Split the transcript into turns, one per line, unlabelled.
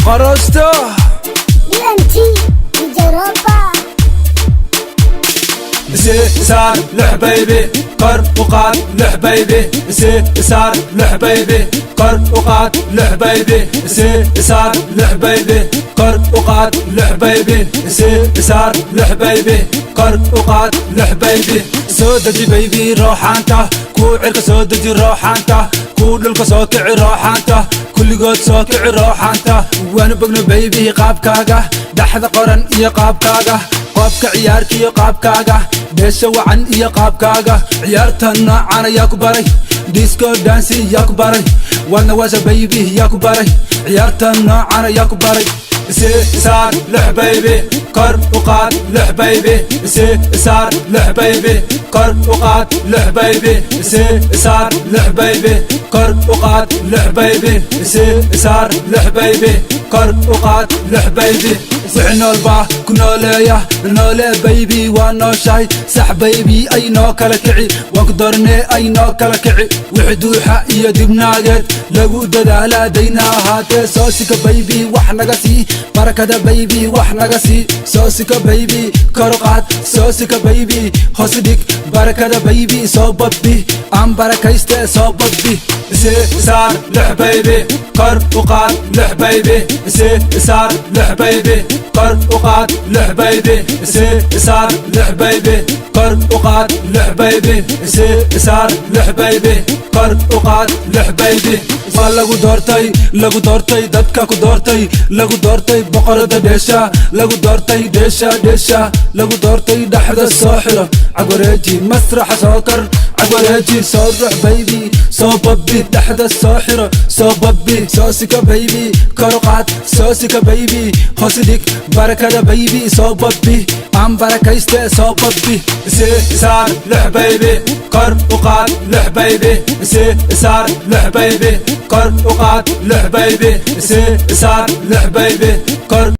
Qorosto.
UMT Jaroba.
Saar lix baby, kor u qaad lix baby, saar lix baby, kor u qaad lix baby, saar lix baby, kor u qaad lix baby, saar lix baby, kor u qaad lix baby. Soo deji baby rooxaanta kuu cirka, soo deji rooxaanta kuu dhulka, soo kici rooxaanta kulligood, soo kici rooxaanta. Waanu bogno baby qaabkaaga dhaxda qoran iyo qaabkaaga qoobka ciyaarka iyo qaabkaaga dheesha wacan iyo qaabkaaga. Ciyaarta noocan ayaa ku baray? Disco dance yaa ku baray? Waadna waasha baby, yaa ku baray? Ciyaarta noocan ayaa ku baray? Saar lix baby, kor u qaad lix baby, saar lix baby, kor u qaad lix baby, saar lix baby, kor u qaad lix baby, saar lix baby, kor u qaad lix baby. Wixii nool baa ku nooleeya, noole baby, waa nooshahay sax baby. Ay noo kala kici, waan ku doornee, ay noo kala kici. Wixii duuxa iyo dibnaageed lagu dadaalaa dayna ahaatee. Soo sika baby, wax naga sii barakada baby, wax naga sii. Soo sika baby, kor u qaad. Soo sika baby, hoos dhig barakada baby. Soo babbi aan barakayste, soo babbi. Saar lix baby, kor u qaad lix baby, saar lix baby, kor u qaad lix baby, saar lix baby, kor u qaad lix baby, saar lix baby, kor u qaad lix baby. Waa lagu doortay, lagu doortay, dadka ku doortay, lagu doortay boqorada dheesha, lagu doortay dheesha, dheesha lagu doortay. Dhexda soo xiro, cagwareeji, masraxa soo kor, cagwareeji, soo rux baby, soo babbi. Dhexda soo xiro, soo babbi. Soo sika baby, kor u qaad. Soo sika baby, hoos dhig barakada baby. Soo babbi aan barakayste, soo babbi. Saar lix baby, kor u qaad lix baby, saar lix baby, kor u qaad lix baby, saar lix baby, kor.